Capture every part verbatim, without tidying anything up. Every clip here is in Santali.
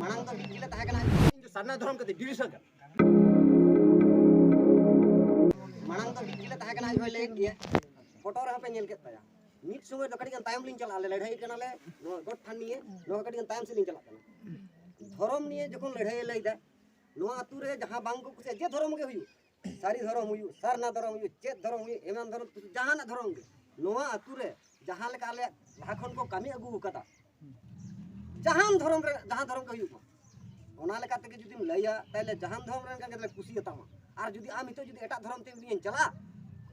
ᱢᱟᱲᱟᱝ ᱫᱚ ᱰᱤᱜᱽᱨᱤ ᱞᱮ ᱛᱟᱦᱮᱸ ᱠᱟᱱᱟ, ᱤᱧ ᱫᱚ ᱥᱟᱨᱱᱟ ᱫᱷᱚᱨᱚᱢ ᱠᱟᱛᱮ ᱰᱤᱨᱤᱥᱟ ᱠᱟᱱᱟ᱾ ᱢᱟᱲᱟᱝ ᱫᱚ ᱰᱤᱜᱽᱨᱤ ᱞᱮ ᱛᱟᱦᱮᱸ ᱠᱟᱱᱟ, ᱟᱡ ᱦᱚᱸᱭ ᱞᱟᱹᱭᱮᱫ ᱜᱮᱭᱟ, ᱯᱷᱳᱴᱳ ᱨᱮᱦᱚᱸ ᱯᱮ ᱧᱮᱞ ᱠᱮᱫ ᱛᱟᱭᱟ᱾ ᱢᱤᱫ ᱥᱚᱢᱚᱭ ᱫᱚ ᱠᱟᱹᱴᱤᱡ ᱜᱟᱱ ᱛᱟᱭᱚᱢ ᱞᱤᱧ ᱪᱟᱞᱟᱜᱼᱟ, ᱟᱞᱮ ᱞᱟᱹᱲᱦᱟᱹᱭ ᱠᱟᱱᱟᱞᱮ ᱱᱚᱣᱟ ᱜᱚᱴ ᱴᱷᱟᱱ ᱱᱤᱭᱮ, ᱱᱚᱣᱟ ᱠᱟᱹᱴᱤᱡ ᱜᱟᱱ ᱛᱟᱭᱚᱢ ᱥᱮᱫ ᱞᱤᱧ ᱪᱟᱞᱟᱜ ᱠᱟᱱᱟ᱾ ᱫᱷᱚᱨᱚᱢ ᱱᱤᱭᱮ ᱡᱚᱠᱷᱚᱱ ᱞᱟᱹᱲᱦᱟᱹᱭ ᱞᱟᱹᱭᱫᱟ, ᱱᱚᱣᱟ ᱟᱹᱛᱩ ᱨᱮ ᱡᱟᱦᱟᱸ ᱵᱟᱝ ᱠᱚ ᱠᱩᱥᱤᱭᱟᱜᱼᱟ, ᱡᱮ ᱫᱷᱚᱨᱚᱢ ᱜᱮ ᱦᱩᱭᱩᱜ, ᱥᱟᱹᱨᱤ ᱫᱷᱚᱨᱚᱢ ᱦᱩᱭᱩᱜ, ᱥᱟᱨᱱᱟ ᱫᱷᱚᱨᱚᱢ ᱦᱩᱭᱩᱜ, ᱪᱮᱫ ᱫᱷᱚᱨᱚᱢ ᱦᱩᱭᱩᱜ, ᱮᱢᱟᱱ ᱫᱷᱚᱨᱚᱢ, ᱡᱟᱦᱟᱱᱟᱜ ᱫᱷᱚᱨᱚᱢ ᱜᱮ, ᱱᱚᱣᱟ ᱟᱹᱛᱩ ᱨᱮ ᱡᱟᱦᱟᱸ ᱞᱮᱠᱟ ᱟᱞᱮ ᱞᱟᱦᱟ ᱠᱷᱚᱱ ᱠᱚ ᱠᱟᱹᱢᱤ ᱟᱹᱜᱩ ᱟᱠᱟᱫᱟ, ᱡᱟᱦᱟᱱ ᱫᱷᱚᱨᱚᱢ ᱨᱮ, ᱡᱟᱦᱟᱸ ᱫᱷᱚᱨᱚᱢ ᱜᱮ ᱦᱩᱭᱩᱜ ᱢᱟ, ᱚᱱᱟ ᱞᱮᱠᱟ ᱛᱮᱜᱮ ᱡᱩᱫᱤᱢ ᱞᱟᱹᱭᱟ, ᱛᱟᱦᱞᱮ ᱡᱟᱦᱟᱱ ᱫᱷᱚᱨᱚᱢ ᱨᱮᱱ ᱠᱟᱱ ᱜᱮ ᱛᱟᱦᱞᱮ ᱠᱩᱥᱤᱭᱟᱛᱟᱢᱟ᱾ ᱟᱨ ᱡᱩᱫᱤ ᱟᱢ ᱱᱤᱛᱚᱜ ᱡᱩᱫᱤ ᱮᱴᱟᱜ ᱫᱷᱚᱨᱚᱢ ᱛᱮ ᱩᱱᱤᱭᱮᱢ ᱪᱟᱞᱟᱜᱼᱟ,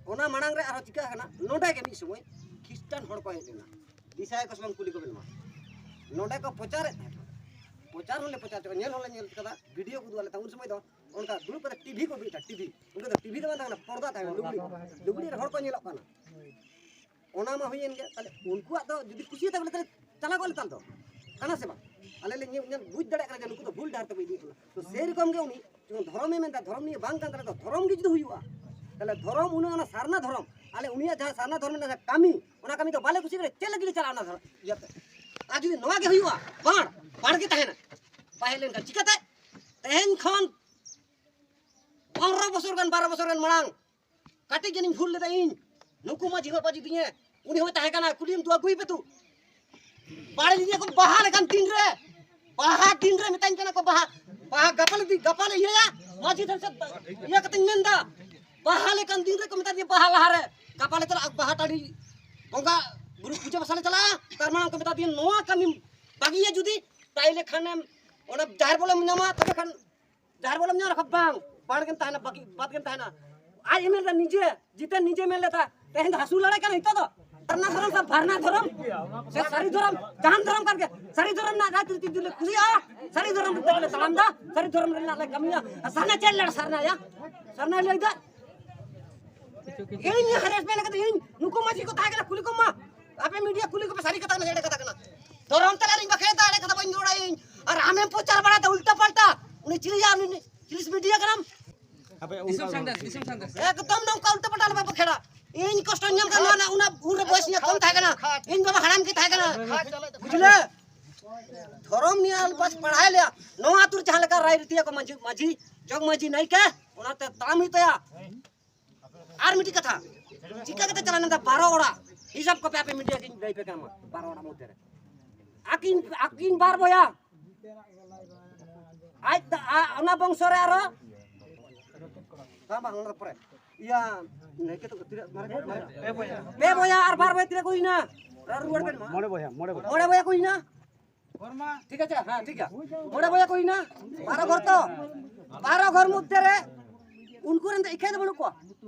ᱚᱱᱟ ᱢᱟᱲᱟᱝ ᱨᱮ ᱟᱨᱦᱚᱸ ᱪᱤᱠᱟᱹᱜ ᱠᱟᱱᱟ, ᱱᱚᱰᱮ ᱜᱮ ᱢᱤᱫ ᱥᱚᱢᱚᱭ ᱠᱷᱨᱤᱥᱴᱟᱱ ᱦᱚᱲ ᱠᱚ ᱦᱮᱡ ᱞᱮᱱᱟ, ᱫᱤᱥᱟᱭ ᱠᱚ ᱥᱟᱞᱟᱢ ᱠᱩᱞᱤ ᱠᱚ ᱵᱮᱱ ᱢᱟ, ᱱᱚᱰᱮ ᱠᱚ ᱯᱨᱚᱪᱟᱨᱮᱫ ᱛᱟᱦᱮᱸᱫ᱾ ᱯᱨᱚᱪᱟᱨ ᱦᱚᱸᱞᱮ ᱯᱨᱚᱪᱟᱨ ᱦᱚᱪᱚ ᱠᱟᱫᱟ, ᱧᱮᱞ ᱦᱚᱸᱞᱮ ᱧᱮᱞ ᱠᱟᱫᱟ, ᱵᱷᱤᱰᱤᱭᱳ ᱠᱚ ᱩᱫᱩᱜ ᱟᱞᱮ ᱛᱟᱦᱮᱸᱫ᱾ ᱩᱱ ᱥᱚᱢᱚᱭ ᱫᱚ ᱚᱱᱠᱟ ᱫᱩᱲᱩᱵ ᱠᱟᱛᱮ ᱴᱤᱵᱷᱤ ᱠᱚ ᱟᱹᱜᱩᱭᱮᱫ ᱛᱟᱦᱮᱸᱫ, ᱴᱤᱵᱷᱤ᱾ ᱩᱱᱠᱩ ᱫᱚ ᱴᱤᱵᱷᱤ ᱫᱚ ᱵᱟᱝ ᱛᱟᱦᱮᱸ ᱠᱟᱱᱟ, ᱯᱚᱨᱫᱟ ᱛᱟᱦᱮᱸ ᱠᱟᱱᱟ, ᱞᱩᱜᱽᱲᱤ, ᱞᱩᱜᱽᱲᱤ ᱨᱮ ᱦᱚᱲ ᱠᱚ ᱧᱮᱞᱚᱜ ᱠᱟᱱᱟ᱾ ᱚᱱᱟ ᱢᱟ ᱦᱩᱭᱮᱱ ᱜᱮ᱾ ᱛᱟᱦᱞᱮ ᱩᱱᱠᱩᱣᱟᱜ ᱫᱚ ᱡᱩᱫᱤ ᱠᱩᱥᱤᱭᱟᱛᱟ ᱵᱚᱞᱮ, ᱛᱟᱦᱞᱮ ᱪᱟᱞᱟᱣ ᱠᱚᱜ ᱞᱮᱛᱟᱞ ᱫᱚ, ᱠᱟᱱᱟ ᱥᱮ ᱵᱟᱝ? ᱟᱞᱮ ᱞᱮ ᱧᱮᱞ, ᱧᱮᱞ ᱵᱩᱡᱽ ᱫᱟᱲᱮᱭᱟᱜ ᱠᱟᱱᱟ ᱡᱮ ᱱᱩᱠᱩ ᱫᱚ ᱵᱷᱩᱞ ᱰᱟᱦᱟᱨ ᱛᱮᱠᱚ ᱤᱫᱤᱭᱮᱫ ᱵᱚᱱᱟ᱾ ᱛᱚ ᱥᱮᱨᱚᱠᱚᱢ ᱜᱮ ᱩᱱᱤ ᱡᱚᱠᱷᱚᱱ ᱫᱷᱚᱨᱚᱢᱮ ᱢᱮᱱᱫᱟ, ᱫᱷᱚᱨᱚᱢ ᱱᱤᱭᱮ ᱵᱟᱝ ᱠᱟᱱ ᱛᱟᱞᱮ ᱫᱚ, ᱫᱷᱚᱨᱚᱢ ᱜᱮ ᱡᱩᱫᱤ ᱦᱩᱭᱩᱜᱼᱟ, ᱛᱟᱦᱞᱮ ᱫᱷᱚᱨᱚᱢ ᱩᱱᱤ ᱚᱱᱟ ᱥᱟᱨᱱᱟ ᱫᱷᱚᱨᱚᱢ, ᱟᱞᱮ ᱩᱱᱤᱭᱟᱜ ᱡᱟᱦᱟᱸ ᱥᱟᱨᱱᱟ ᱫᱷᱚᱨᱚᱢ ᱨᱮᱱᱟᱜ ᱡᱟᱦᱟᱸ ᱠᱟᱹᱢᱤ, ᱚᱱᱟ ᱠᱟᱹᱢᱤ ᱫᱚ ᱵᱟᱞᱮ ᱠᱩᱥᱤᱭᱟᱜ ᱠᱟᱱᱟ, ᱪᱮᱫ ᱞᱟᱹᱜᱤᱫ ᱞᱮ ᱪᱟᱞᱟᱜᱼᱟ ᱚᱱᱟ ᱫᱷᱚᱨᱚᱢ ᱤᱭᱟᱹᱛᱮ? ᱟᱨ ᱡᱩᱫᱤ ᱱᱚᱣᱟ ᱜᱮ ᱦᱩᱭᱩᱜᱼᱟ, ᱵᱟᱝ, ᱵᱟᱝ ᱜᱮ ᱛᱟᱦᱮᱱᱟ, ᱵᱟᱭ ᱦᱮᱡ ᱞᱮᱱᱠᱷᱟᱱ ᱪᱤᱠᱟᱹᱛᱮ? ᱛᱮᱦᱮᱧ ᱠᱷᱚᱱ ᱯᱚᱱᱨᱚ ᱵᱚᱪᱷᱚᱨ ᱜᱟᱱ, ᱵᱟᱨᱚ ᱵᱚᱪᱷᱚᱨ ᱜᱟᱱ ᱢᱟᱲᱟᱝ ᱠᱟᱹᱴᱤᱡ ᱡᱟᱹᱱᱤᱡ ᱵᱷᱩᱞ ᱞᱮᱫᱟ ᱤᱧ᱾ ᱱᱩᱠᱩ ᱢᱟᱹᱡᱷᱤ ᱵᱟᱵᱟ ᱡᱩᱫᱤᱧᱮ, ᱩᱱᱤ ᱦᱚᱸᱭ ᱛᱟᱦᱮᱸ ᱠᱟᱱᱟ, ᱠᱩᱞᱤᱭᱮᱢ ᱫᱩ ᱟᱹᱜᱩᱭ ᱯᱮ ᱛᱩ᱾ ᱵᱟᱲᱮ ᱞᱤᱧᱟ ᱠᱚ ᱵᱟᱦᱟ ᱞᱮᱠᱟᱱ ᱫᱤᱱ ᱨᱮ, ᱵᱟᱦᱟ ᱫᱤᱱ ᱨᱮ ᱢᱮᱛᱟᱧ ᱠᱟᱱᱟ ᱠᱚ, ᱵᱟᱦᱟ, ᱵᱟᱦᱟ ᱜᱟᱯᱟ ᱞᱮ ᱫᱤ-, ᱜᱟᱯᱟ ᱞᱮ ᱤᱭᱟᱹᱭᱟ, ᱢᱟᱹᱡᱷᱤ ᱴᱷᱮᱱ ᱥᱮ ᱤᱭᱟᱹ ᱠᱟᱛᱮᱧ ᱢᱮᱱ ᱫᱟ, ᱵᱟᱦᱟ ᱞᱮᱠᱟᱱ ᱫᱤᱱ ᱨᱮᱠᱚ ᱢᱮᱛᱟ ᱫᱤᱧᱟ ᱵᱟᱦᱟ ᱞᱟᱦᱟ ᱨᱮ, ᱜᱟᱯᱟ ᱞᱮ ᱪᱟᱞᱟᱜᱼᱟ ᱵᱟᱦᱟ ᱴᱟᱺᱰᱤ, ᱵᱚᱸᱜᱟ ᱵᱩᱨᱩ ᱯᱩᱡᱟᱹ ᱯᱟᱥᱟ ᱞᱮ ᱪᱟᱞᱟᱜᱼᱟ᱾ ᱛᱟᱨ ᱢᱟᱲᱟᱝ ᱠᱚ ᱢᱮᱛᱟ ᱫᱤᱧᱟ ᱱᱚᱣᱟ ᱠᱟᱹᱢᱤᱢ ᱵᱟᱹᱜᱤᱭᱟ ᱡᱩᱫᱤ, ᱛᱟᱭᱞᱮ ᱠᱷᱟᱱᱮᱢ ᱚᱸᱰᱮ ᱡᱟᱦᱮᱨ ᱵᱚᱞᱮᱢ ᱧᱟᱢᱟ, ᱛᱚᱵᱮ ᱠᱷᱟᱱ ᱡᱟᱦᱮᱨ ᱵᱚᱞᱮᱢ ᱧᱟᱢ ᱨᱮᱦᱚᱸ ᱵᱟᱝ, ᱵᱟᱲ ᱜᱮᱢ ᱛᱟᱦᱮᱱᱟ, ᱵᱟᱹᱜᱤ, ᱵᱟᱫ ᱜᱮᱢ ᱛᱟᱦᱮᱱᱟ᱾ ᱟᱡ ᱮ ᱢᱮᱱ ᱞᱮᱫᱟ ᱱᱤᱡᱮ, ᱡᱤᱛᱮᱱ ᱱᱤᱡᱮ ᱢᱮᱱ ᱞᱮᱫᱟ, ᱛᱮᱦᱮᱧ ᱫᱚ ᱦᱟᱹᱥᱩ ᱞᱟᱲᱮ ᱠᱟᱱᱟ ᱱᱤᱛᱚᱜ ᱫᱚ᱾ ᱥᱟᱨᱱᱟ ᱫᱷᱚᱨᱚᱢ ᱥᱮ ᱵᱷᱟᱨᱱᱟ ᱫᱷᱚᱨᱚᱢ ᱥᱮ ᱥᱟᱹᱨᱤ ᱫᱷᱚᱨᱚᱢ, ᱡᱟᱦᱟᱱ ᱫᱷᱚᱨᱚᱢ ᱠᱟᱱ ᱜᱮ, ᱥᱟᱹᱨᱤ ᱫᱷᱚᱨᱚᱢ ᱨᱮᱱᱟᱜ ᱨᱟᱡᱽᱱᱤᱛᱤ ᱡᱩᱫᱤ ᱞᱮ ᱠᱩᱥᱤᱭᱟᱜᱼᱟ, ᱥᱟᱹᱨᱤ ᱫᱷᱚᱨᱚᱢ ᱨᱮᱱᱟᱜ ᱞᱮ ᱛᱟᱲᱟᱢ ᱫᱟ, ᱥᱟᱹᱨᱤ ᱫᱷᱚᱨᱚᱢ ᱨᱮᱱᱟᱜ ᱞᱮ ᱠᱟᱹᱢᱤᱭᱟ᱾ ᱟᱨ ᱥᱟᱨᱱᱟ ᱪᱮᱫ ᱞᱮ ᱥᱟᱨᱱᱟᱭᱟ? ᱥᱟᱨᱱᱟ ᱞᱟᱹᱭ ᱫᱟ ᱤᱧ ᱦᱟᱨᱮᱥ ᱢᱮᱱ ᱠᱟᱛᱮ ᱤᱧ ᱱᱩᱠᱩ ᱢᱟᱹᱡᱷᱤ ᱠᱚ ᱛᱟᱦᱮᱸ ᱠᱟᱱᱟ, ᱠᱩᱞᱤ ᱠᱚᱢ ᱢᱟ᱾ ᱟᱯᱮ ᱢᱤᱰᱤᱭᱟ ᱠᱩᱞᱤ ᱠᱚᱯᱮ, ᱥᱟᱹᱨᱤ ᱠᱟᱛᱷᱟ ᱠᱟᱱᱟ ᱥᱮ ᱮᱲᱮ ᱠᱟᱛᱷᱟ ᱠᱟᱱᱟ? ᱫᱷᱚᱨᱚᱢ ᱛᱟᱞᱟ ᱨᱤᱧ ᱵᱟᱠᱷᱮᱲ ᱫᱟ, ᱮᱲᱮ ᱠᱟᱛᱷᱟ ᱵᱟᱹᱧ ᱨᱚᱲᱟ ᱤᱧ᱾ ᱟᱨ ᱟᱢᱮᱢ ᱯᱨᱚᱪᱟᱨ ᱵᱟᱲᱟᱭ ᱫᱟ ᱩᱞᱴᱟ ᱯᱟᱞᱴᱟ᱾ ᱩᱱᱤ ᱪᱤᱞᱤᱭᱟ, ᱩᱱᱤ ᱪᱤᱞᱤᱥ ᱢᱤᱰᱤᱭᱟ ᱠᱟᱱᱟᱢ? ᱫᱤᱥᱚᱢ ᱥᱟᱸᱫᱮᱥ, ᱫᱤᱥᱚᱢ ᱥᱟᱸᱫᱮᱥ᱾ ᱮᱠᱫᱚᱢ ᱱᱚᱝᱠᱟ ᱩᱞᱴᱟ ᱯᱟᱞᱴᱟ ᱟᱞᱚᱯᱮ ᱵᱟᱠᱷᱮᱲᱟ᱾ ᱤᱧ ᱠᱚᱥᱴᱚᱧ ᱧᱟᱢ ᱠᱟᱱᱟ, ᱱᱚᱣᱟ, ᱚᱱᱟ ᱩᱱᱨᱮ ᱵᱚᱭᱮᱥ ᱤᱧᱟᱹᱜ ᱠᱚᱢ ᱛᱟᱦᱮᱸ ᱠᱟᱱᱟ, ᱤᱧ ᱵᱟᱵᱟ ᱦᱟᱲᱟᱢ ᱜᱮ ᱛᱟᱦᱮᱸ ᱠᱟᱱᱟ, ᱵᱩᱡᱷᱞᱟᱹ? ᱫᱷᱚᱨᱚᱢ ᱱᱤᱭᱟᱹ ᱟᱞᱯᱟᱥ ᱯᱟᱲᱦᱟᱭ ᱞᱮᱭᱟ᱾ ᱱᱚᱣᱟ ᱟᱹᱛᱩ ᱨᱮ ᱡᱟᱦᱟᱸ ᱞᱮᱠᱟ ᱨᱟᱭ ᱨᱤᱛᱤᱭᱟ ᱠᱚ ᱢᱟᱹᱡᱷᱤ, ᱢᱟᱹᱡᱷᱤ, ᱡᱚᱜᱽ ᱢᱟᱹᱡᱷᱤ, ᱱᱟᱭᱠᱮ, ᱚᱱᱟᱛᱮ ᱛᱟᱲᱟᱢ ᱦᱩᱭᱩᱜ ᱛᱟᱭᱟ᱾ ᱟᱨ ᱢᱤᱫᱴᱤᱡ ᱠᱟᱛᱷᱟ, ᱪᱤᱠᱟ ᱠᱟᱛᱮ ᱪᱟᱞᱟᱣ ᱮᱱᱟ ᱵᱟᱨᱚ ᱚᱲᱟᱜ? ᱦᱤᱥᱟᱹᱵ ᱠᱚᱯᱮ ᱟᱯᱮ ᱢᱤᱰᱤᱭᱟ ᱠᱤᱱ ᱞᱟᱹᱭ ᱯᱮ ᱠᱟᱱᱟ, ᱵᱟᱨᱚ ᱚᱲᱟᱜ ᱢᱚᱫᱽᱫᱷᱮ ᱨᱮ ᱟᱹᱠᱤᱱ, ᱟᱹᱠᱤᱱ ᱵᱟᱨ ᱵᱚᱭᱦᱟ, ᱟᱡ ᱫᱟ-, ᱟ-, ᱚᱱᱟ ᱵᱚᱝᱥᱚ ᱨᱮ ᱟᱨᱚ ᱵᱟᱝ, ᱵᱟᱝ, ᱚᱱᱟ ᱫᱚ ᱯᱚᱨᱮ᱾ ᱤᱭᱟᱹ, ᱱᱟᱭᱠᱮ ᱛᱟᱠᱚ ᱛᱤᱱᱟᱹᱜ ᱢᱟᱨᱮ ᱠᱚ? ᱯᱮ ᱵᱚᱭᱦᱟ᱾ ᱯᱮ ᱵᱚᱭᱦᱟ ᱟᱨ ᱵᱟᱨ ᱵᱚᱭᱦᱟ ᱛᱤᱱᱟᱹᱜ ᱠᱚ ᱦᱩᱭᱱᱟ? ᱨᱩᱣᱟᱹᱲ ᱵᱮᱱ ᱢᱟ᱾ ᱢᱚᱬᱮ ᱵᱚᱭᱦᱟ, ᱢᱚᱬᱮ ᱵᱚᱭᱦᱟ᱾ ᱢᱚᱬᱮ ᱵᱚᱭᱦᱟ ᱠᱚ ᱦᱩᱭᱱᱟ᱾ ᱴᱷᱤᱠ ᱟᱪᱷᱮ? ᱦᱮᱸ, ᱴᱷᱤᱠ ᱜᱮᱭᱟ᱾ ᱢᱚᱬᱮ ᱵᱚᱭᱦᱟ ᱠᱚ ᱦᱩᱭᱱᱟ, ᱵᱟᱨᱚ ᱜᱷᱚᱨ ᱛᱚ᱾ ᱵᱟᱨᱚ ᱜᱷᱚᱨ ᱢᱚᱫᱽᱫᱷᱮ ᱨᱮ ᱩᱱᱠᱩ ᱨᱮᱱ ᱫᱚ ᱤᱠᱷᱟᱹᱭ ᱫᱚ ᱵᱟᱹᱱᱩᱜ ᱠᱚᱣᱟ᱾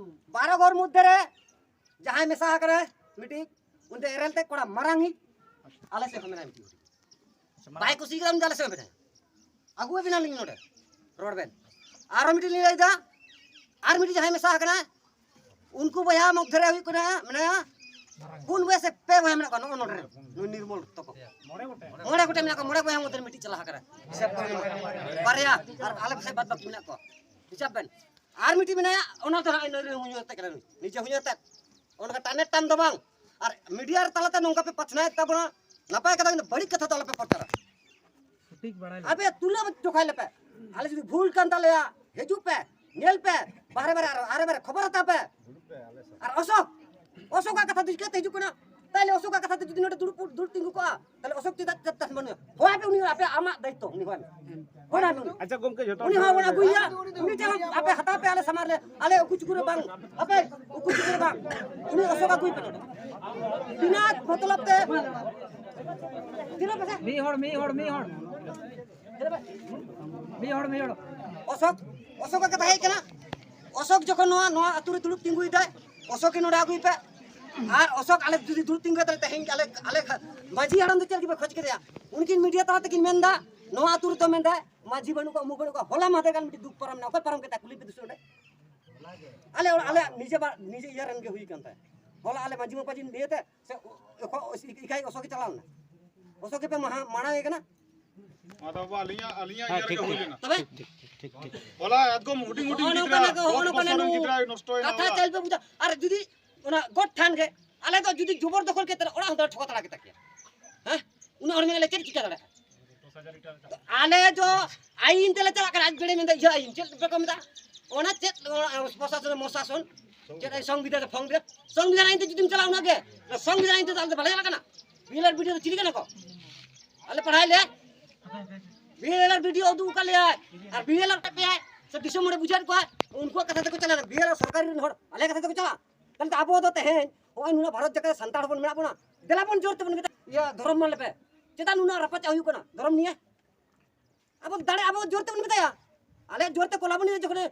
ᱵᱟᱨᱚ ᱜᱷᱚᱨ ᱢᱚᱫᱽᱫᱷᱮ ᱨᱮ ᱡᱟᱦᱟᱸᱭ ᱢᱮᱥᱟ ᱟᱠᱟᱱᱟᱭ ᱢᱤᱫᱴᱤᱡ, ᱩᱱᱤ ᱫᱚ ᱮᱨᱮᱞ ᱛᱮ ᱠᱚᱲᱟ ᱢᱟᱨᱟᱝ ᱤᱡ, ᱟᱞᱮ ᱥᱮᱫ ᱦᱚᱸ ᱢᱮᱱᱟᱭᱟ ᱢᱤᱫᱴᱤᱡ᱾ ᱵᱟᱭ ᱠᱩᱥᱤ ᱠᱟᱫᱟ, ᱩᱱᱤ ᱫᱚ ᱟᱞᱮ ᱥᱮᱫ ᱦᱚᱸ ᱢᱮᱱᱟᱭᱟ᱾ ᱟᱹᱜᱩ ᱟᱵᱤᱱᱟᱞᱤᱧ ᱱᱚᱰᱮ, ᱨᱚᱲ ᱵᱮᱱ᱾ ᱟᱨᱚ ᱢᱤᱫᱴᱤᱡ ᱞᱤᱧ ᱞᱟᱹᱭᱫᱟ, ᱟᱨ ᱢᱤᱫᱴᱤᱡ ᱡᱟᱦᱟᱸᱭ ᱢᱮᱥᱟ ᱟᱠᱟᱱᱟ, ᱩᱱᱠᱩ ᱵᱚᱭᱦᱟ ᱢᱚᱫᱽᱫᱷᱮ ᱨᱮ ᱦᱩᱭᱩᱜ ᱠᱟᱱᱟ, ᱢᱮᱱᱟᱭᱟ, ᱯᱩᱱ ᱵᱚᱭᱦᱟ ᱥᱮ ᱯᱮ ᱵᱚᱭᱦᱟ ᱢᱮᱱᱟᱜ ᱠᱚᱣᱟ ᱱᱚᱜᱼᱚ ᱱᱚᱰᱮ ᱨᱮ, ᱱᱩᱭ ᱱᱤᱨᱢᱚᱞ ᱛᱟᱠᱚ᱾ ᱢᱚᱬᱮ ᱜᱚᱴᱮᱡ ᱢᱮᱱᱟᱜ ᱠᱚᱣᱟ, ᱢᱚᱬᱮ ᱵᱚᱭᱦᱟ ᱢᱚᱫᱽᱫᱷᱮ ᱨᱮ ᱢᱤᱫᱴᱤᱡ ᱪᱟᱞᱟᱣ ᱟᱠᱟᱱᱟ᱾ ᱦᱤᱥᱟᱹᱵ ᱠᱚᱨᱮ ᱵᱟᱨᱭᱟ, ᱟᱨ ᱟᱞᱮ ᱯᱟᱥᱮ ᱵᱟᱫ ᱵᱟᱹᱠᱤ ᱢᱮᱱᱟᱜ ᱠᱚᱣᱟ᱾ ᱦᱤᱥᱟᱹᱵ ᱵᱮᱱ᱾ ᱟᱨ ᱢᱤᱫᱴᱤᱡ ᱢᱮᱱᱟᱭᱟ, ᱚᱱᱟ ᱫᱚ ᱦᱟᱸᱜ ᱱᱩᱭ ᱨᱮᱱ ᱦᱩᱧᱩ ᱟᱛᱮ ᱠᱟᱱᱟ, ᱱᱩᱭ ᱱᱤᱡᱮ ᱦᱩᱧᱩ ᱟᱛᱮ᱾ ᱚᱱᱠᱟ ᱴᱟᱱᱮ ᱴᱟᱱ ᱫᱚ ᱵᱟᱝ᱾ ᱟᱨ ᱢᱤᱰᱤᱭᱟ ᱨᱮ ᱛᱟᱞᱟᱛᱮ ᱱᱚᱝᱠᱟ ᱯᱮ ᱯᱟᱥᱱᱟᱣᱮᱫ ᱛᱟᱵᱚᱱᱟ, ᱱᱟᱯᱟᱭ ᱠᱟᱛᱷᱟ, ᱠᱤᱱᱛᱩ ᱵᱟᱹᱲᱤᱡ ᱠᱟᱛᱷᱟ ᱫᱚ ᱟᱞᱚᱯᱮ ᱯᱨᱚᱪᱟᱨᱟ᱾ ᱥᱚᱴᱷᱤᱠ ᱵᱟᱲᱟᱭ ᱞᱟᱹᱜᱤᱫ᱾ ᱟᱯᱮ ᱛᱩᱞᱟᱹ ᱡᱚᱠᱷᱟᱭ ᱞᱮᱯᱮ᱾ ᱟᱞᱮ ᱡᱩᱫᱤ ᱵᱷᱩᱞ ᱠᱟᱱ ᱛᱟᱞᱮᱭᱟ, ᱦᱤᱡᱩᱜ ᱯᱮ, ᱧᱮᱞ ᱯᱮ, ᱵᱟᱦᱨᱮ ᱵᱟᱦᱨᱮ ᱟᱨ ᱵᱟᱦᱨᱮ ᱵᱟᱦᱨᱮ ᱠᱷᱚᱵᱚᱨ ᱦᱟᱛᱟᱣ ᱯᱮ᱾ ᱟᱨ ᱚᱥᱳᱠ, ᱚᱥᱳᱠᱟᱜ ᱠᱟᱛᱷᱟ ᱫᱚ ᱪᱤᱠᱟᱹᱛᱮ ᱦᱤᱡᱩᱜ ᱠᱟᱱᱟ? ᱛᱟᱦᱞᱮ ᱚᱥᱳᱠᱟᱜ ᱠᱟᱛᱷᱟ ᱛᱮ ᱡᱩᱫᱤ ᱱᱚᱰᱮ ᱫᱩᱲᱩᱵ, ᱫᱩᱲᱩᱵ ᱛᱤᱸᱜᱩ ᱠᱚᱜᱼᱟ, ᱛᱟᱦᱞᱮ ᱚᱥᱳᱠ ᱪᱮᱫᱟᱜ, ᱪᱮᱫᱟᱜ ᱛᱟᱦᱮᱱ ᱵᱟᱹᱱᱩᱜᱼᱟ? ᱦᱚᱦᱚ ᱟᱯᱮ ᱩᱱᱤ, ᱟᱯᱮ ᱟᱢᱟᱜ ᱫᱟᱭᱤᱛᱛᱚ, ᱩᱱᱤ ᱦᱚᱦᱚ ᱟᱯᱮ᱾ ᱦᱚᱦᱚ ᱟᱯᱮ ᱩᱱᱤ᱾ ᱟᱪᱪᱷᱟ ᱜᱚᱢᱠᱮ, ᱡᱚᱛᱚ ᱩᱱᱤ ᱦᱚᱸ ᱵᱚᱱ ᱟᱹᱜᱩᱭᱟ, ᱩᱱᱤ ᱴᱷᱮᱱ ᱟᱯᱮ ᱦᱟᱛᱟᱣ ᱯᱮ, ᱟᱞᱮ ᱥᱟᱢᱟᱝ ᱨᱮ, ᱟᱞᱮ ᱩᱠᱩ ᱪᱩᱠᱩ ᱨᱮ ᱵᱟᱝ, ᱟᱯᱮ ᱩᱠᱩ ᱪᱩᱠᱩ ᱨᱮ ᱵᱟᱝ, ᱩᱱᱤ ᱚᱥᱳᱠ ᱟᱹᱜᱩᱭ ᱯᱮ ᱱᱚᱰᱮ᱾ ᱵᱤᱱᱟ ᱢᱚᱛᱞᱚᱵ ᱛᱮ᱾ ᱢᱤᱫ ᱦᱚᱲ, ᱢᱤᱫ ᱦᱚᱲ, ᱢᱤᱫ ᱦᱚᱲ᱾ ᱢᱤᱫ ᱦᱚᱲ, ᱢᱤᱫ ᱦᱚᱲ᱾ ᱚᱥᱳᱠ, ᱚᱥᱳᱠᱟᱜ ᱠᱟᱛᱷᱟ ᱦᱮᱡ ᱠᱟᱱᱟ᱾ ᱚᱥᱳᱠ ᱡᱚᱠᱷᱚᱱ ᱱᱚᱣᱟ, ᱱᱚᱣᱟ ᱟᱹᱛᱩ ᱨᱮ ᱫᱩᱲᱩᱵ ᱛᱤᱸᱜᱩᱭᱮᱫᱟᱭ, ᱚᱥᱳᱠ ᱜᱮ ᱱᱚᱰᱮ ᱟᱹᱜᱩᱭ ᱯᱮ᱾ ᱟᱨ ᱚᱥᱳᱠ ᱟᱞᱮ ᱡᱩᱫᱤ ᱫᱩᱲᱩᱵ ᱛᱤᱸᱜᱩ ᱠᱟᱛᱮ ᱛᱮᱦᱮᱧ ᱟᱞᱮ, ᱟᱞᱮ ᱠᱷᱟ-, ᱢᱟᱹᱡᱷᱤ ᱦᱟᱲᱟᱢ ᱫᱚ ᱪᱮᱫ ᱞᱟᱹᱜᱤᱫ ᱯᱮ ᱠᱷᱚᱡᱽ ᱠᱮᱫᱮᱭᱟ? ᱩᱱᱠᱤᱱ ᱢᱤᱰᱤᱭᱟ ᱛᱟᱞᱟ ᱛᱮᱠᱤᱱ ᱢᱮᱱᱫᱟ, ᱱᱚᱣᱟ ᱟᱹᱛᱩ ᱨᱮᱫᱚ ᱢᱮᱱᱫᱟᱭ, ᱢᱟᱹᱡᱷᱤ ᱵᱟᱹᱱᱩᱜ ᱠᱚᱣᱟ, ᱩᱢᱩᱠ ᱵᱟᱹᱱᱩᱜ ᱠᱚᱣᱟ᱾ ᱦᱚᱞᱟ ᱢᱟᱦᱫᱮᱨ ᱜᱟᱱ ᱢᱤᱫᱴᱤᱡ ᱫᱩᱠ ᱯᱟᱨᱚᱢ ᱮᱱᱟ, ᱚᱠᱚᱭ ᱯᱟᱨᱚᱢ ᱠᱮᱫᱟ? ᱠᱩᱞᱤ ᱯᱮ ᱫᱩᱥᱨᱟᱹ ᱚᱸᱰᱮ᱾ ᱟᱞᱮ ᱚᱲᱟᱜ, ᱟᱞᱮᱭᱟᱜ ᱱᱤᱡᱮ ᱵᱟ-, ᱱᱤᱡᱮ ᱤᱭᱟᱹ ᱨᱮᱱ ᱜᱮ ᱦᱩᱭ ᱠᱟᱱ ᱛᱟᱭ᱾ ᱦᱚᱞᱟ ᱟᱞᱮ ᱢᱟᱹᱡᱷᱤ ᱢᱟᱯᱟᱡᱤ ᱱᱤᱭᱟᱹᱛᱮ ᱥᱮ ᱚ-, ᱚᱠᱚ-, ᱚᱥ-, ᱤᱠᱟᱭ ᱚᱥᱳᱠ ᱮ ᱪᱟᱞᱟᱣ ᱞᱮᱱᱟ᱾ ᱚᱥᱳᱠ ᱜᱮᱯᱮ ᱢᱟᱦᱟ-, ᱢᱟᱲᱟᱝ ᱮ ᱠᱟᱱᱟ᱾ ᱱᱚᱣᱟ ᱫᱚ ᱟᱵᱚ ᱟᱹᱞᱤᱧᱟᱜ, ᱟᱹᱞᱤᱧᱟᱜ ᱦᱮᱸ, ᱤᱭᱟᱹ ᱴᱷᱤᱠ, ᱨᱮᱜᱮ ᱦᱩᱭ ᱴᱷᱤᱠ, ᱞᱮᱱᱟ᱾ ᱛᱚᱵᱮ? ᱴᱷᱤᱠ, ᱴᱷᱤᱠ, ᱴᱷᱤᱠ, ᱴᱷᱤᱠ᱾ ᱦᱚᱞᱟ ᱮᱠᱫᱚᱢ ᱦᱩᱰᱤᱧ ᱦᱩᱰᱤᱧ ᱦᱚᱸᱜᱼᱚ ᱜᱤᱫᱽᱨᱟᱹ, ᱱᱚᱝᱠᱟᱱᱟᱜ ᱜᱮ, ᱦᱚᱸᱜᱼᱚ ᱫᱚᱥ ᱱᱚᱝᱠᱟᱱᱟᱜ ᱵᱚᱪᱷᱚᱨ ᱨᱮᱱ ᱱᱩ-, ᱜᱤᱫᱽᱨᱟᱹᱭ ᱱᱚᱥᱴᱚᱭᱮᱱᱟ ᱠᱟᱛᱷᱟ ᱚᱲᱟᱜ᱾ ᱪᱟᱞ ᱯᱮ ᱵᱩᱡᱷᱟᱹᱣ᱾ ᱟᱨ ᱡᱩᱫᱤ ᱚᱱᱟ ᱜᱚᱴ ᱴᱷᱟᱱ ᱜᱮ ᱟᱞᱮ ᱫᱚ ᱡᱩᱫᱤ ᱡᱚᱵᱚᱨ ᱫᱚᱠᱷᱚᱞ ᱠᱮᱫ ᱛᱟᱞᱮ ᱚᱲᱟᱜ ᱦᱚᱸ ᱫᱚ ᱴᱷᱚᱠᱟ ᱛᱟᱲᱟ ᱠᱮᱫᱟ ᱠᱮᱭᱟ᱾ ᱦᱮᱸ? ᱩᱱᱟᱹᱜ ᱦᱚᱲ ᱢᱮᱱᱟᱜ ᱞᱮ ᱪᱮᱫ ᱪᱤᱠᱟ ᱫᱟᱲᱮᱭᱟᱜᱼᱟ? ᱟᱞᱮ ᱫᱚ ᱟᱭᱤᱱ ᱛᱮᱞᱮ ᱪᱟᱞᱟᱜ ᱠᱟᱱᱟ᱾ ᱟᱡ ᱵᱮᱲᱮ ᱢᱮᱱᱫᱟ ᱤᱭᱟᱹ ᱟᱭᱤᱱ, ᱪᱮᱫ ᱯᱮ ᱠᱚ ᱢᱮᱛᱟᱜᱼᱟ? ᱚᱱᱟ ᱪᱮᱫ, ᱚᱱᱟ ᱯᱨᱚᱥᱟᱥᱚᱱ ᱢᱚᱥᱟᱥᱚᱱ ᱪᱮᱫ ᱟᱭ ᱥᱚᱝᱵᱤᱫᱷᱟᱱ ᱨᱮ ᱯᱷᱚᱝ ᱵᱤᱫᱷᱟᱱ, ᱥᱚᱝᱵᱤᱫᱷᱟᱱ ᱟᱭᱤᱱ ᱛᱮ ᱡᱩᱫᱤᱢ ᱪᱟᱞᱟᱜᱼᱟ ᱩᱱᱟᱹᱜ ᱜᱮ, ᱥᱚᱝᱵᱤᱫᱷᱟᱱ ᱟᱭᱤᱱ ᱛᱮ ᱟᱞᱮ ᱫᱚ ᱵᱟᱞᱮ ᱪᱟᱞᱟᱜ ᱠᱟᱱᱟ᱾ ᱵᱤ ᱮᱞ ᱟᱨ ᱵᱤ ᱰᱤ ᱳ ᱫᱚ ᱪᱤᱞᱤ ᱠᱟᱱᱟ ᱠᱚ? ᱟᱞᱮ ᱯᱟᱲᱦᱟᱣ ᱞᱮ ᱵᱤ ᱮᱞ ᱟᱨ ᱵᱤ ᱰᱤ ᱳ ᱩᱫᱩᱜ ᱟᱠᱟᱫ ᱞᱮᱭᱟᱭ, ᱟᱨ ᱵᱤ ᱮᱞ ᱟᱨ ᱯᱮᱭᱟᱭ ᱥᱮ ᱫᱤᱥᱚᱢ ᱦᱚᱲᱮ ᱵᱩᱡᱷᱟᱹᱣᱮᱫ ᱠᱚᱣᱟ, ᱩᱱᱠᱩᱣᱟᱜ ᱠᱟᱛᱷᱟ ᱛᱮᱠᱚ ᱪᱟᱞᱟᱜᱼᱟ᱾ ᱵᱤ ᱮᱞ ᱟᱨ ᱥᱚᱨᱠᱟᱨ ᱨᱮᱱ ᱦᱚᱲ ᱟᱞᱮ ᱠᱟᱛᱷᱟ ᱛᱮᱠᱚ ᱪᱟᱞᱟᱜᱼᱟ᱾ ᱛᱟᱦᱞᱮ ᱛᱚ ᱟᱵᱚ ᱫᱚ ᱛᱮᱦᱮᱧ ᱦᱚᱸᱜᱼᱚᱭ ᱱᱩᱱᱟᱹᱜ ᱵᱷᱟᱨᱚᱛ ᱡᱟᱠᱟᱛ ᱨᱮ ᱥᱟᱱᱛᱟᱲ ᱦᱚᱯᱚᱱ ᱢᱮᱱᱟᱜ ᱵᱚᱱᱟ, ᱫᱮᱞᱟ ᱵᱚᱱ ᱡᱳᱨ ᱛᱮᱵᱚᱱ ᱢᱮᱛᱟ, ᱤᱭᱟᱹ, ᱫᱷᱚᱨᱚᱢ ᱢᱟᱱ ᱞᱮᱯᱮ᱾ ᱪᱮᱫᱟᱜ ᱱᱩᱱᱟᱹᱜ ᱨᱟᱯᱟᱪᱟᱜ ᱦᱩᱭᱩᱜ ᱠᱟᱱᱟ ᱫᱷᱚᱨᱚᱢ ᱱᱤᱭᱮ? ᱟᱵᱚ ᱫᱟᱲᱮ, ᱟᱵᱚ ᱡᱳᱨ ᱛᱮᱵᱚᱱ ᱢᱮᱛᱟᱭᱟ᱾ ᱟᱞᱮ ᱡᱳᱨ ᱛᱮ ᱠᱚᱞᱟᱵᱚᱱᱤ ᱨᱮ ᱡᱚᱠᱷᱚᱱᱮ,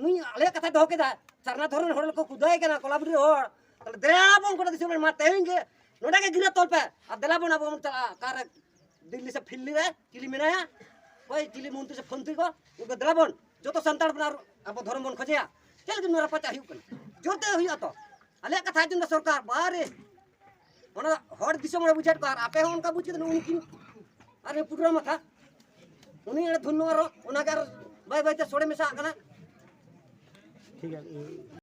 ᱩᱱᱤ ᱟᱞᱮᱭᱟᱜ ᱠᱟᱛᱷᱟᱭ ᱫᱚᱦᱚ ᱠᱮᱫᱟ, ᱥᱟᱨᱱᱟ ᱫᱷᱚᱨᱚᱢ ᱨᱮᱱ ᱦᱚᱲ ᱠᱚ ᱠᱷᱩᱫᱟᱹᱭ ᱠᱟᱱᱟ ᱠᱚᱞᱟᱵᱚᱱᱤ ᱨᱮᱱ ᱦᱚᱲ, ᱛᱟᱦᱞᱮ ᱫᱮᱞᱟ ᱵᱚᱱ ᱜᱚᱴᱟ ᱫᱤᱥᱚᱢ ᱨᱮ ᱢᱟ ᱛᱮᱦᱮᱧ ᱜᱮ ᱱᱚᱰᱮ ᱜᱮ ᱜᱤᱨᱟᱹ ᱛᱚᱞ ᱯᱮ, ᱟᱨ ᱫᱮᱞᱟ ᱵᱚᱱ ᱟᱵᱚ ᱵᱚᱱ ᱪᱟᱞᱟᱜᱼᱟ᱾ ᱚᱠᱟᱨᱮ ᱫᱤᱞᱞᱤ ᱥᱮ ᱯᱷᱤᱞᱞᱤ ᱨᱮ ᱪᱤᱞᱤ ᱢᱮᱱᱟᱭᱟ, ᱚᱠᱚᱭ ᱪᱤᱞᱤ ᱢᱚᱱᱛᱨᱤ ᱥᱮ ᱯᱷᱚᱱᱛᱨᱤ ᱠᱚ, ᱩᱱᱠᱩ ᱫᱮᱞᱟ ᱵᱚᱱ ᱡᱚᱛᱚ ᱥᱟᱱᱛᱟᱲ ᱵᱚᱱ ᱟᱨ ᱟᱵᱚ ᱫᱷᱚᱨᱚᱢ ᱵᱚᱱ ᱠᱷᱚᱡᱮᱭᱟ᱾ ᱪᱮᱫ ᱞᱟᱹᱜᱤᱫ ᱱᱚᱣᱟ ᱨᱟᱯᱟᱪᱟᱜ ᱦᱩᱭᱩᱜ ᱠᱟᱱᱟ? ᱡᱳᱨ ᱛᱮ ᱦᱩᱭᱩᱜᱼᱟ ᱛᱚ᱾ ᱟᱞᱮᱭᱟᱜ ᱠᱟᱛᱷᱟ ᱟᱸᱡᱚᱢ ᱫᱟ ᱥᱚᱨᱠᱟᱨ, ᱵᱟᱨᱮ ᱚᱱᱟ ᱦᱚᱲ ᱫᱤᱥᱚᱢ ᱦᱚᱲ ᱵᱩᱡᱷᱟᱹᱣ ᱠᱚᱣᱟ, ᱟᱨ ᱟᱯᱮ ᱦᱚᱸ ᱚᱱᱠᱟ ᱵᱩᱡᱽ ᱠᱟᱛᱮ ᱩᱱᱠᱤᱱ ᱟᱨ ᱯᱩᱴᱨᱟᱹ ᱢᱟᱛᱷᱟ ᱩᱱᱤ ᱮᱲᱮ ᱫᱷᱩᱱᱱᱚ ᱟᱨᱚ ᱚᱱᱟᱜᱮ ᱟᱨ ᱵᱟᱭ ᱵᱟᱭᱛᱮ ᱥᱚᱲᱮ ᱢᱮᱥᱟᱜ ᱠᱟᱱᱟ᱾ ᱴᱷᱤᱠ ᱜᱮᱭᱟ᱾